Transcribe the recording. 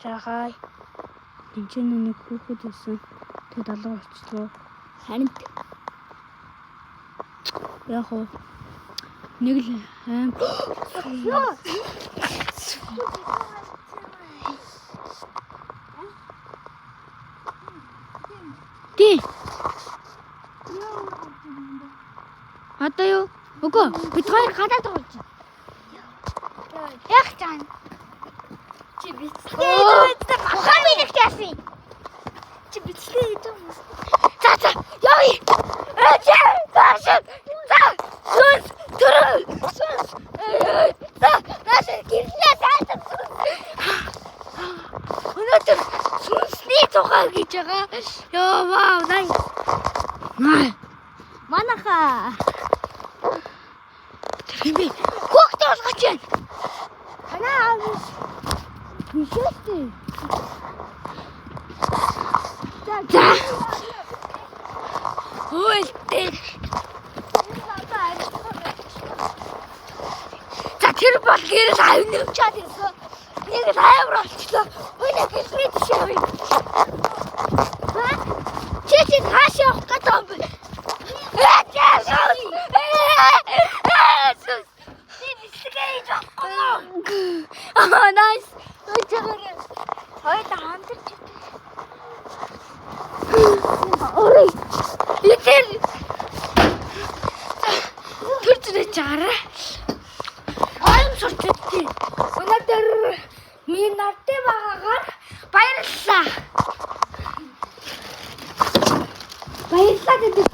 Жахай. Энд чинь нэг хүүхэд байсан. Тэгээд алга болчихлоо. Харин Яг уу нэг л аим ёо. Тий. Одоо юу? Үгүй, бид хоёр гадаад тоглож байна. Яг чан. Чи бичлээ. Ухаан минь яасан. Чи бичлээ гэж юм. За за, явъя. Ээжээ, зааш. За, сүнс төрөө. Сүнс. За, нааш гэрлээ цаашаа сүнс. Өнөөдөр сүнсний тухай гэж байгаа. Йоо, вау, най. Най. Манаха. Тэр юм бэ? Хүүхдээ болгож байна. Танаа аав Биш үү? За. Үйлдэл. За, тэр бол гэрэл авнамчаад ирсэн. Нэг л амар болчлоо. Өнөө гэлний тишээ авъя. Ха? Чи чи хааш явах гэдэг юм бэ? Ээ, чаа. Ээ, сүс. Би бичлэгээ хийж болохгүй юу? Аа, nice. Өчигөр. Хоёулаа хамтарч Ой. Тэр тэр зүрэ чараа. Ойм сурч үтти. Өнөөдөр миний нартай байгаагаар баярлалаа. Баярлалаа гэдэг.